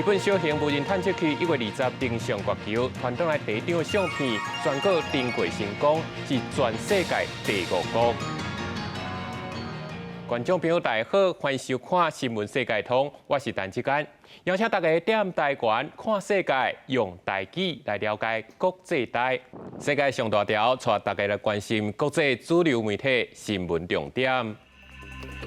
日本小型無人探測器1月20登上月球，傳轉來第一張相片，宣告登月成功，是全世界第五國。觀眾朋友大家好，歡迎收看《新聞世界通》，我是陳志堅，邀請大家踮台灣看世界，用台語來了解國際大。世界上大條，帶大家來關心國際主流媒體新聞重點。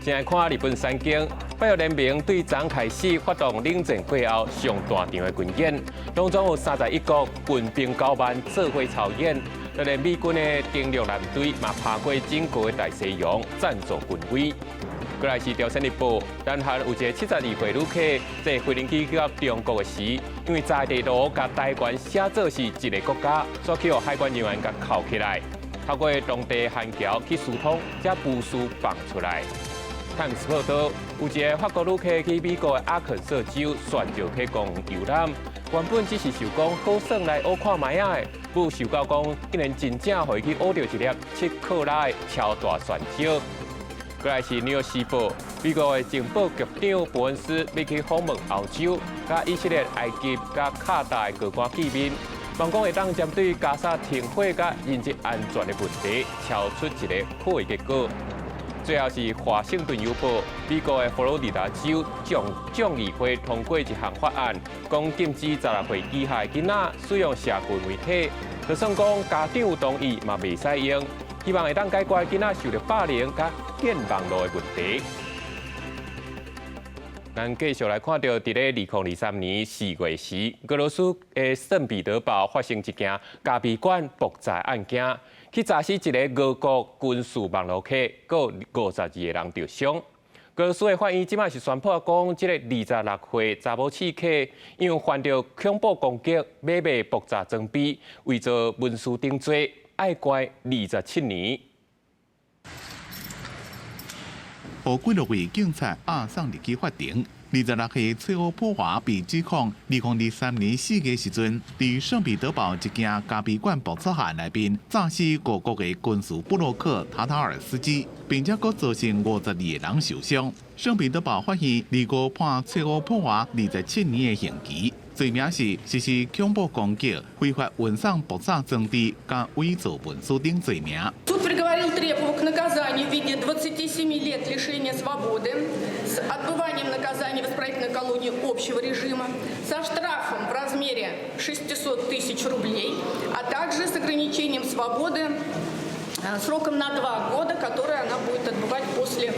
先來看日本產經，北約聯盟對昨開始發動冷戰過後上大場的軍演，當中有31國軍兵9萬做伙操演，就連美軍的登陸艦隊嘛爬過整個大西洋，贊助軍威。過來是朝鮮日報，南韓有一个72歲旅客坐飛行機去到中國的時，因為查地圖共台灣寫做是一个國家，煞去予海關人員共扣起來，透過當地韓僑去疏通，才無事放出來。泰晤士報道，有一个法國旅客去美國的阿肯色州旋石溪公園遊覽，原本只是想講好耍來學看覓仔的，無想到講竟然真正予伊去挖著一粒7克拉的超大鑽石。過來是紐約時報，美國的情報局長伯恩斯欲去訪問歐洲，佮以色列、埃及、佮卡達的高官見面，望講會當針對加沙停火佮人質安全的問題，敲出一个好的結果。最後是華盛頓郵報，美國的佛羅里達州眾眾議會通過一項法案，講禁止16歲以下的囡仔使用社群媒體，就算講家長有同意嘛袂使用，希望會當解決囡仔受著霸凌佮建網路的問題。咱繼續來看著，佇咧2023年4月時，俄羅斯的聖彼得堡發生一件咖啡館爆炸案件，去炸死一个俄國軍事網路客，閣有52個人著傷。俄羅斯的法院這擺是宣布講，這个26歲查某刺客因為犯著恐怖攻擊、買賣爆炸裝備、偽造文書等罪，愛關27年。予幾落位警察押送入去法庭。26歲崔歐波華被指控，2023年4月時陣，佇聖彼得堡一間咖啡館爆炸案內面，炸死俄國的軍事部落客塔塔爾斯基，並且閣造成52個人受傷。聖彼得堡法院二五判崔歐波華27年的刑期，罪名是實施恐怖攻擊、非法運送爆炸裝置、佮偽造文書等罪名。 Суд приговорил Трепову к наказанию в виде 27 лет лишения свободы с отбыванием наказания в исправительной колонии общего режима, со штрафом в размере 600 тысяч рублей, а также с ограничением свободы сроком на 2 года, которое она будет отбывать после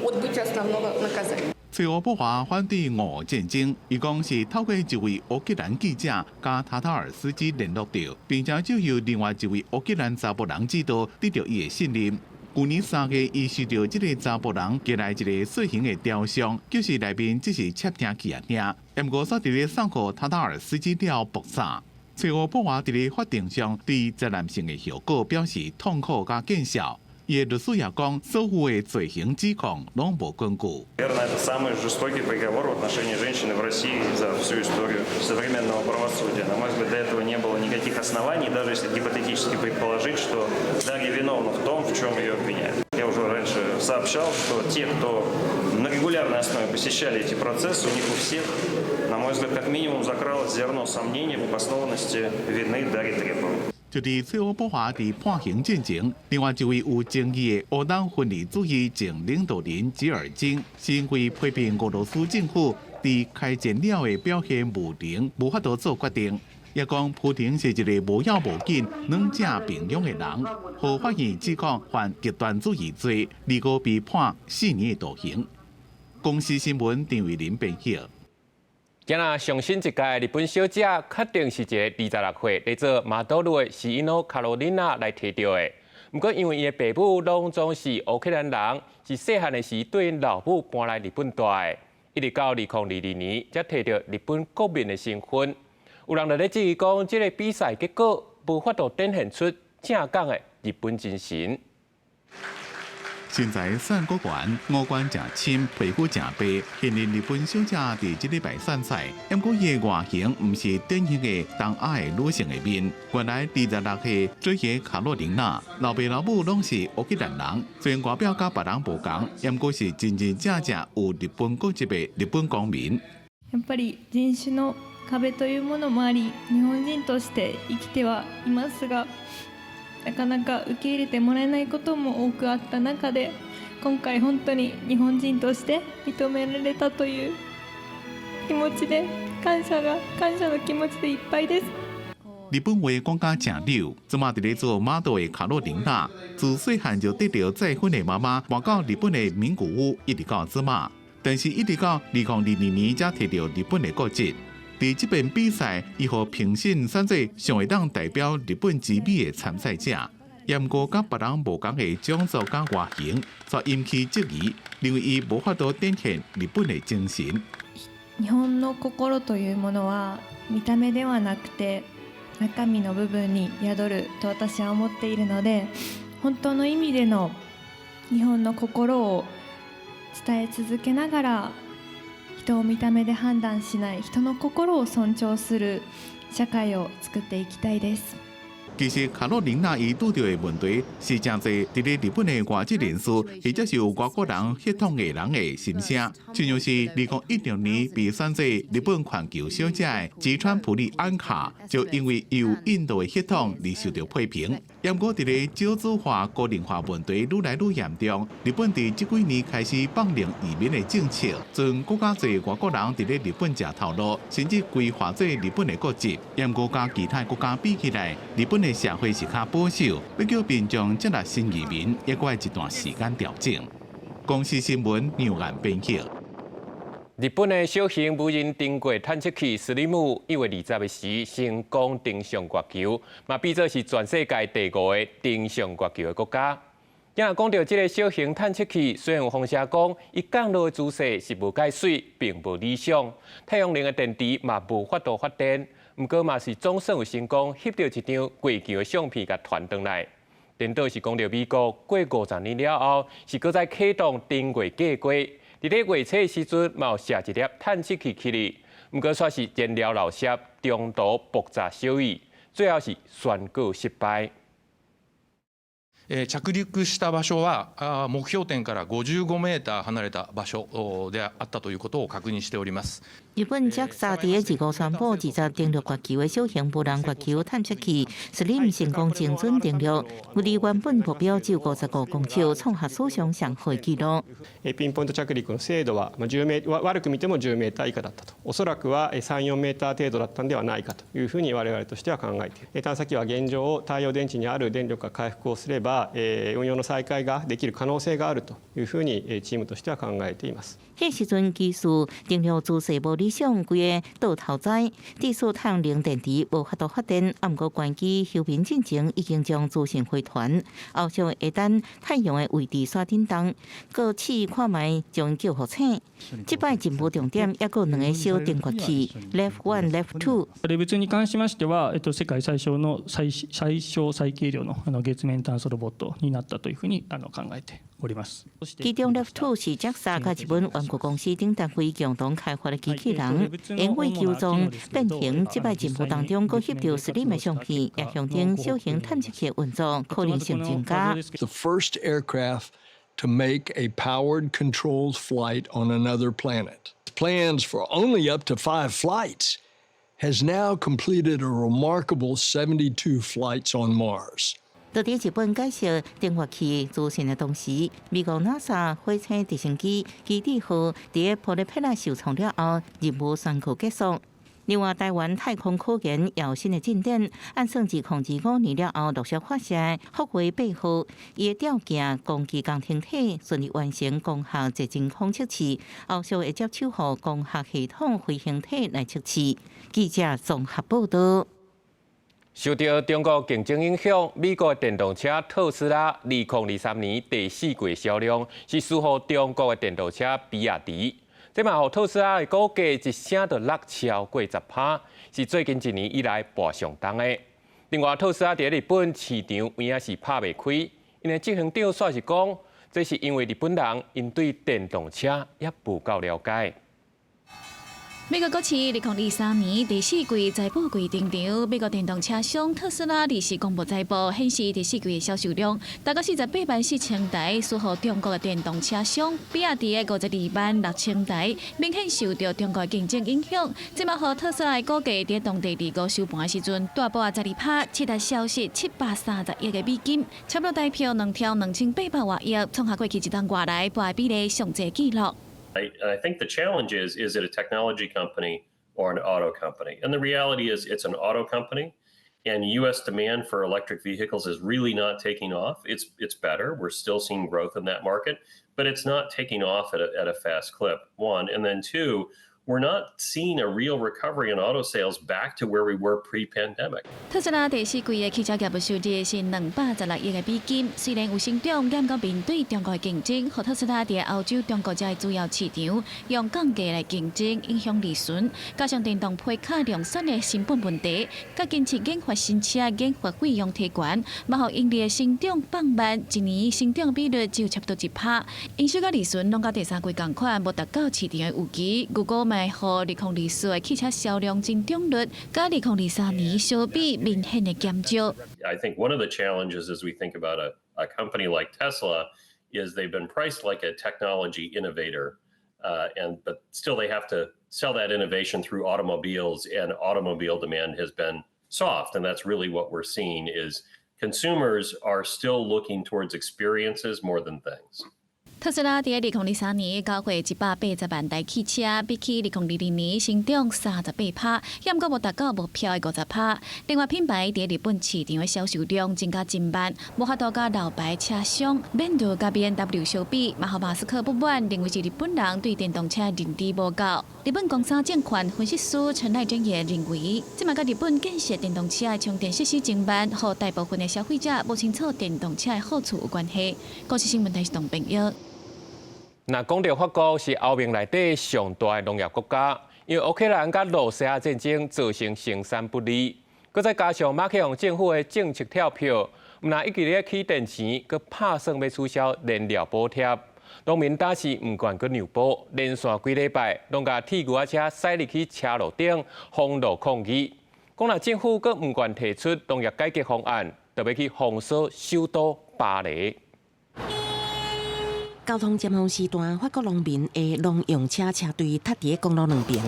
отбытия основного наказания. 崔歐波華反對俄烏戰爭，伊講是透過一位烏克蘭記者佮塔塔爾斯基聯絡著，並且藉由另外一位烏克蘭查埔人指導，得著伊的信任。舊年3月，伊收著這个查埔人寄來一个細型的雕像，就是內面只是竊聽器爾，毋過煞佇咧送予塔塔爾斯基了爆炸。崔歐波華佇咧法庭上對災難性的後果表示痛苦佮見笑。伊的律師也講，所有的罪行指控攏無根據。 Наверное, это самый жестокий приговор в отношении женщины в России за всю историю современного правосудия. На мой взгляд, до этого не было никаких оснований, даже если гипотетически предположить, что Дарья виновна в том, в чем ее обвиняют. Я уже раньше сообщал, что те, кто на регулярной основе посещали эти процессы, у них у всех, на мой взгляд, как минимум закралось зерно сомнений в обоснованности вины Дарьи Треповой. 就佇崔歐波華佇判刑進前，另外一位有爭議的烏東分離主義前領導人吉爾金，是因為批評俄羅斯政府佇開戰了的表現無能，無法度做決定。也講普廷是一个無要無緊、軟正平庸的人，予法院指控犯極端主義罪，二五被判4年的徒刑。公視新聞陳慧琳編譯。今仔上新一屆日本小姐，確定是一个26歲咧做模特兒的西諾卡羅琳娜來提著的。毋過因為伊的爸母攏總是烏克蘭人，是細漢的時對𪜶老母搬來日本蹛的，一直到2022年才提著日本國民的身份。有人就咧質疑講，這个比賽結果無法度展現出正港的日本精神。身材瘦閣懸，五官誠深，皮膚誠白，現任日本小姐佇這禮拜選賽，毋過伊的外形毋是典型的東亞的女性的面。原來26歲水野卡洛琳娜，老爸老母攏是烏克蘭人，雖然外表佮別人無仝，毋過是真真正正有日本國籍的日本公民。やっぱり人種の壁というものもあり、日本人として生きてはいますが、なかなか受け入れてもらえないことも多くあった中で、今回本当に日本人として認められたという気持ちで、感謝の気持ちでいっぱいです。日本話講甲誠溜，這馬佇咧做 model 的卡洛琳娜，自細漢就得著再婚的媽媽搬到日本的名古屋，一直到這馬。但是，一直到2022年才提著日本的國籍。佇這遍比賽，伊予評審選做上會當代表日本之美的參賽者。毋過佮別人無仝的種族佮外形，卻引起質疑，認為伊無法度展現日本的精神。日本の心というものは、見た目ではなくて中身の部分に宿ると私は思っているので、本当の意味での日本の心を伝え続けながら、人を見た目で判断しない、人の心を尊重する社会を作っていきたいです。其實卡洛琳娜伊拄著的問題是誠濟佇咧日本的外籍人士或者是有外國人血統的人的心聲，親像是2016年被選做日本環球小姐的吉川普利安卡，就因為有印度的血統而受著批評。毋過佇咧少子化、高齡化問題愈來愈嚴重，日本佇這幾年開始放寬移民的政策，準閣較濟外國人佇咧日本食頭路，甚至規劃做日本的國籍。毋過佮其他國家比起來，日本的社會是較保守，欲叫民眾接納新移民，猶閣愛一段時間調整。公視新聞楊岸編輯。日本的小型無人登月探測器 SLIM 1月20的時成功登上月球，嘛變做是全世界第五个登上月球的國家。今仔講著這个小型探測器，雖然有風聲講，伊降落的姿勢是無蓋媠，並無理想，太陽能的電池嘛無法度發電，毋過嘛是總算有成功翕著一張月球的相片，共傳轉來。顛倒是講著美國過50年了後，是閣再啟動登月計劃。佇咧月初的時陣，嘛有射一粒探測器去哩，毋過煞是燃料漏泄，中途爆炸燒毀，最後是宣告失敗。着陸した場所は目標點から55メーター離れた場所であったということを確認しております。日本 JAXA 佇咧2號宣布，20登陸月球的小型無人月球探測器 SLIM 成功精準登陸，離原本目標只有55公尺，創下史上上好紀錄。ピンポイント着陸の精度は10メ悪く見ても10メーター以下だったと、おそらくは3、4メーター程度だったんではないかというふうに我々としては考えている。探査機は現状、太陽電池にある電力が回復をすれば、運用の再開ができる可能性があるというふうにチームとしては考えています。彼時陣技術登陸姿勢無理想，規个倒頭栽，致使太陽能電池無法度發電。啊，毋過關機休眠進前已經將資訊回傳，後續會等太陽的位置煞振動，閣試看覓將伊叫予醒。這擺任務重點猶閣有兩个小登月器，LEV One、LEV Two。レブ2に関しましては、世界最小の最最小最軽量の月面探査ロボットになったというふうに考えております。其中 LEV Two 是 JAXA 佮日本玩具公司等單位共同開發的機器人，因為球狀變形，這擺任務當中閣翕著 SLIM 的相片，也象徵小型探測器運作可能性增加。 The first aircraft to make a powered controlled flight on another planet. Plans for only up to five flights has now completed a remarkable 72 flights on Mars. 佇日本解釋登月器資訊的同時，美國 NASA 火星直升機基地號佇普雷佩拉受創了後，任務宣告結束。另外，台灣太空科研也有新的進展，按算自2025年了後陸續發射福衛八號，伊的吊鏡光機工程體順利完成光學熱真空測試，後續會接手予光學系統飛行體來測試。記者綜合報道。受著中國競爭影響，美國電動車特斯拉2023年第四季銷量是輸予中國的電動車比亞迪。這嘛予特斯拉的股價一聲就落超過10%，是最近一年以來跋上重的。另外，特斯拉佇日本市場有影是拍袂開，𪜶的執行長煞是講，這是因為日本人𪜶對電動車猶無夠了解。美國股市2023年第四季財報季登場，美國電動車商特斯拉日公布財報，顯示第四季的銷售量達到48萬4千台，輸予中國的電動車商比亞迪的52萬6千台，明顯受著中國競爭影響。這嘛予特斯拉股價佇當地二五收盤時陣，大跌12趴，市值消失730億的美金，差不多台票2兆2800外億，創下過去一冬外來跌比例上濟紀錄。 I think the challenge is, is it a technology company or an auto company? And the reality is it's an auto company, and U.S. demand for electric vehicles is really not taking off. It's better. We're still seeing growth in that market, but it's not taking off at a fast clip, one. And then two, we're not seeing a real recovery in auto sales back to where we were pre-pandemic. 特斯拉第四季的汽車業務收入是216億的美金，雖然有成長，毋過面對中國的競爭，予特斯拉佇歐洲、中國這主要市場用降價來競爭，影響利潤。加上電動皮卡量產的成本問題，佮近期研發新車研發費用提懸，嘛予盈利的成長放慢，一年成長比率只有差不多1趴。營收佮利潤攏佮第三季仝款，無達到市場的預期。預估嘛會予2024的汽車銷量增長率，佮2023年相比明顯的減少。 I think one of the challenges as we think about a company like Tesla is they've been priced like a technology innovator, and but still they have to sell that innovation through automobiles, and automobile demand has been soft, and that's really what we're seeing is consumers are still looking towards experiences more than things. 特斯拉佇2023年交貨180萬台汽車，比起2022年成長38趴，猶閣無達到目標的50趴。另外，品牌佇日本市場的銷售量增加真慢，無法度佮老牌車商賓士佮 BMW 相比，嘛予馬斯克不滿，認為是日本人對電動車認知無夠。日本高盛證券分析師陳賴真也認為，這嘛佮日本建設電動車的充電設施真慢，予大部分的消費者無清楚電動車的好處有關係。國視新聞台是董朋友。若講著法國是歐盟內底上大的農業國家，因為烏克蘭佮羅西亞戰爭造成生產不利，閣再加上馬克宏政府的政策跳票，毋但一直咧起電錢，閣拍算欲取消燃料補貼，農民擔是毋願閣讓步，連續幾禮拜攏共鐵牛仔車駛入去車路頂封路抗議，講若政府閣毋願提出農業改革方案，就欲去封鎖首都巴黎。交通尖峰時段，法國農民的農用車車隊塞佇公路兩邊，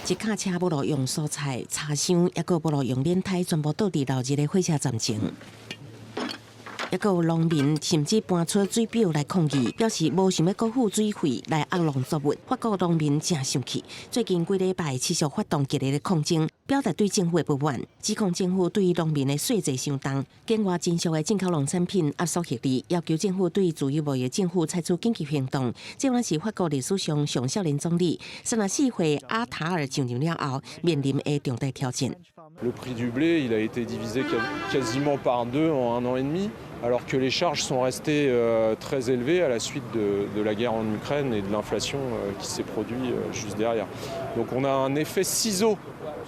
一卡車無路用蔬菜、柴箱，抑閣無路用輪胎，全部倒佇鬧熱的火車站前。抑閣有農民甚至搬出水表來抗議，表示無想欲閣付水費來壓農作物。法國農民誠生氣，最近幾禮拜持續發動激烈的抗爭，表達對政府的不滿，指控政府對農民的稅制傷重，境外真俗的進口農產品壓縮盈利，要求政府對自由貿易政府採取緊急行動。這原是法國歷史上上少年總理34歲阿塔爾上任了後面臨的重大挑戰。 Le prix du blé, il a été divisé quasiment par deux en un an et demi, alors que les charges sont restées très élevées à la suite de la guerre en Ukraine et de l'inflation qui s'est produite juste derrière. Donc on a un effet ciseau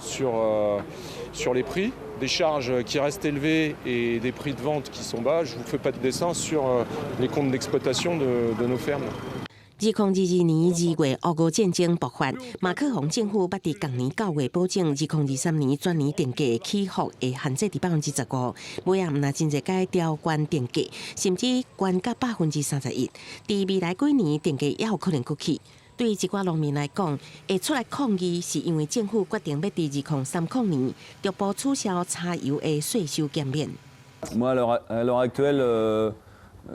sur les prix, des charges qui restent élevées et des prix de vente qui sont bas. Je ne vous fais pas de dessin sur les comptes d'exploitation de nos fermes. 2022年2月，烏俄戰爭爆發，馬克宏政府捌佇仝年9月保證，2023年全年電價起伏會限制佇15%，尾仔毋但真濟擺調懸電價，甚至懸到31%。佇未來幾年，電價猶有可能閣起。對一寡農民來講，會出來抗議，是因為政府決定欲佇2030年逐步取消柴油的稅收減免。 Moi, à l'heure actuelle,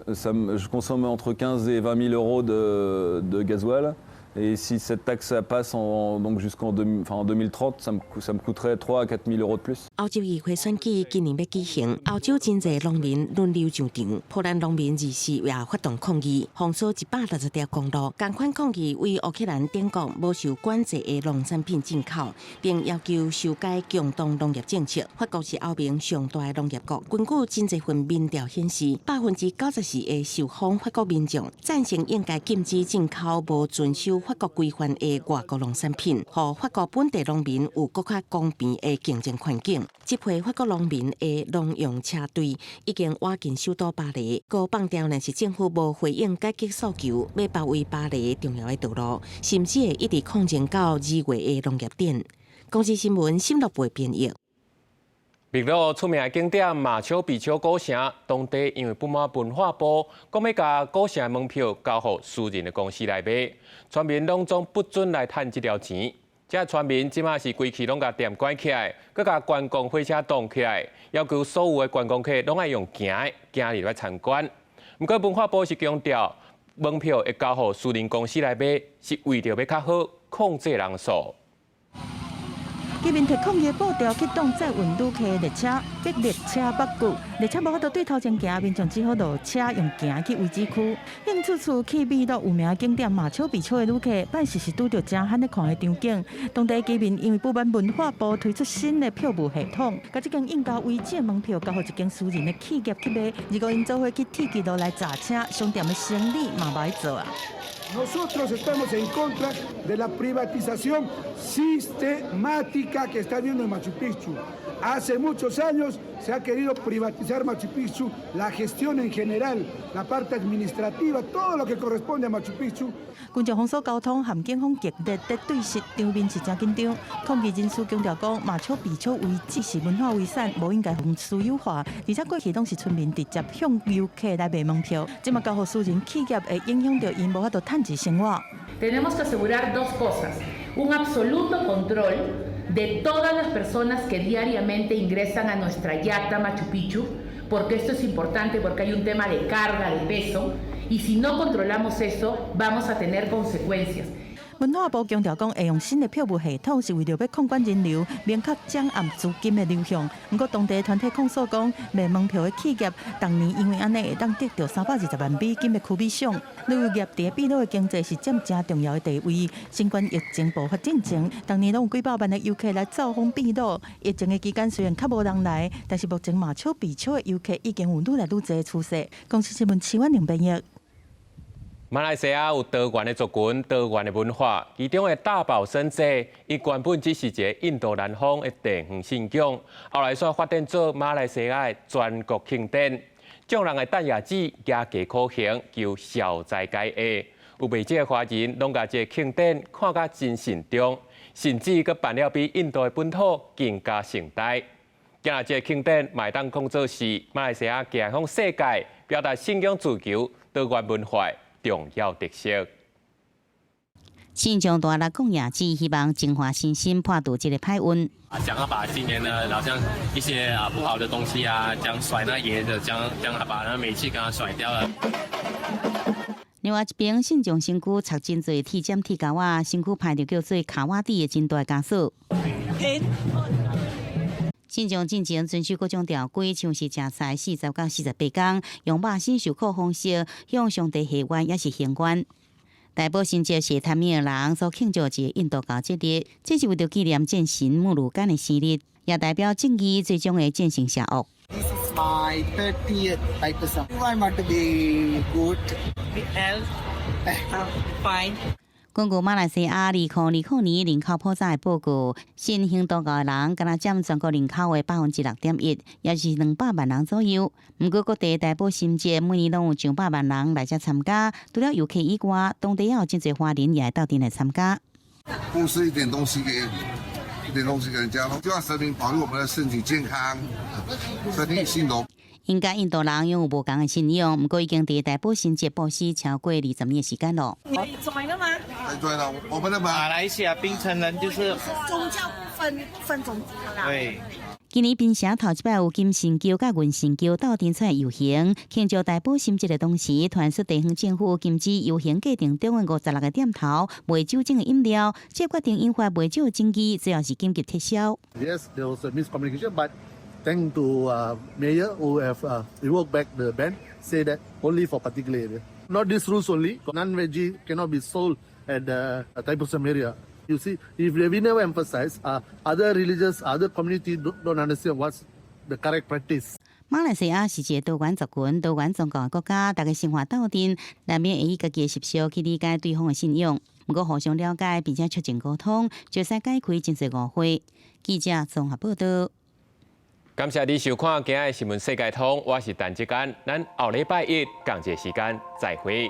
je consomme entre 15 et 20 000 euros de gasoil. Et si cette taxe passe donc jusqu'en enfin, en 2030, ça me coûterait 3 à 4 000 euros de plus. 歐洲議會選舉今年欲舉行，歐洲真濟農民輪流上場。波蘭農民二四也發動抗議，封鎖160條公路，仝款抗議對烏克蘭等國無受管制的農產品進口，並要求修改共同農業政策。法國是歐盟上大的農業國，根據真濟份民調顯示，94%的受訪法國民眾贊成應該禁止進口無遵守法法國規範的外國農產品，予法國本地農民有閣較公平的競爭環境。這批法國農民的農用車隊已經倚近首都巴黎，閣放調若是政府無回應階級訴求，欲包圍巴黎重要的道路，甚至會一直抗爭到2月的農業展。公視新聞沈樂貝編譯。秘魯出名的景點馬丘比丘古城，當地因為不滿文化部，講欲共古城的門票交予私人的公司來賣，村民攏總不准來趁這條錢。這村民這馬是規氣攏共店關起來，閣共觀光火車擋起來，要求所有的觀光客攏愛用行的行入來參觀。毋過文化部是強調，門票會交予私人公司來賣，是為著欲較好控制人數。居民提抗議布條去擋載運旅客列車，逼列車北過，列車無法度對頭前行，民眾只好落車用行去遺址區。興趣處去秘魯有名景點馬丘比丘的旅客，擺時時拄著誠罕咧看的場景。當地居民因為不滿文化部推出新的票務系統，共這間印加遺址的門票交予一間私人的企業去賣，如果𪜶做伙去鐵支路來閘車，商店的生意嘛無愛做啊。 Nosotros estamos en contra de la privatización sistemática que está habiendo en Machu Picchu. Hace muchos años se ha querido privatizar Machu Picchu, la gestión en general, la parte administrativa, todo lo que corresponde a Machu Picchu. 群眾封鎖交通，和警方激烈的對峙，場面是真緊張。抗議人士強調講，馬丘比丘遺址是文化遺產，無應該予私有化。而且過去攏是村民直接向遊客來賣門票，這馬交予私人企業會影響著𪜶無法度趁錢生活。 Tenemos que asegurar dos cosas: un absoluto control de todas las personas que diariamente ingresan a nuestra llaqta Machu Picchu, porque esto es importante, porque hay un tema de carga, de peso, y si no controlamos eso, vamos a tener consecuencias. 文化部強調講，會用新的票務系統是為著欲控管人流，明確掌握資金的流向。毋過當地團體控訴講，賣門票的企業逐年因為按呢會當得著320萬美金的曲米賞。旅遊業佇秘魯的經濟是佔誠重要的地位。新冠疫情爆發進前，逐年攏有幾百萬的遊客來造訪秘魯。疫情的期間雖然較無人來，但是目前馬丘比丘的遊客已經有愈來愈濟的趨勢。公視新聞徐婉玲編譯。馬來西亞有多元的族群、多元的文化，其中的大寶森節，伊原本只是一个印度南方的地方信仰，後來煞發展做馬來西亞的全國慶典。眾人會等夜子行街苦行，求消災解厄。有袂少華人攏共這个慶典看甲真慎重，甚至閣辦了比印度的本土更加盛大。今仔這个慶典嘛會當講做是馬來西亞行向世界，表達信仰自由、多元文化重要特色。信眾大力講夜子，希望淨化身心，破除這个歹運。想要把今年呢，好像一些啊不好的東西啊，將甩那椰子，將將把那霉氣給它甩掉了。另外一邊，信眾身軀插真濟鐵針鐵鈎仔，身軀排著叫做卡瓦蒂的真大枷鎖。信眾進前遵守各種條規，像是食菜40到48工，用肉身受苦方式向上帝許願，抑是行願。大寶神節是坦米爾人所慶祝一个印度教節日，這是為著紀念戰神穆魯干的生日，也代表正義最終會戰勝邪惡。 This is my 30th Thaipusam. I want to be good, health, fine. 根據馬來西亞2020年人口普查的報告，信印度教的人敢若佔全國人口的6.1%，也是200萬人左右。毋過各地大寶神節每年攏有上百萬人來遮參加，除了遊客以外，當地也有真濟華人也會鬥陣來參加。布施一點東西給，一點東西給人家，希望神明保佑我們的身體健康，身體興隆。𪜶佮印度人擁有無仝的信仰，毋過已經佇大寶神節布施超過20年的時間咯。你轉了嗎？轉了，我們的馬來西亞檳城人就是宗教不分種族啦。對。今年檳城頭一擺有金神轎佮銀神轎鬥陣出來遊行，慶祝大寶神節的同時，傳說地方政府禁止遊行過程中的56个店頭賣酒精的飲料，這個決定引發袂少爭議，最後是緊急撤銷。 Yes, there was a miscommunication, but thank to mayor who have revoked back the ban, say that only for particular area. Not these rules only. Non-veggie cannot be sold at the Thaipusam area. You see, if we never emphasize, other religious, other community don't understand what's the correct practice. 馬來西亞是一个多元族群、多元宗教的國家，大家生活鬥陣，難免會以家己的習俗去理解對方的信仰。毋過互相了解並且促進溝通，就會使解開真濟誤會。記者綜合報道。感謝你收看今仔的新聞世界通，我是陳志堅，咱後禮拜一仝一个時間再會。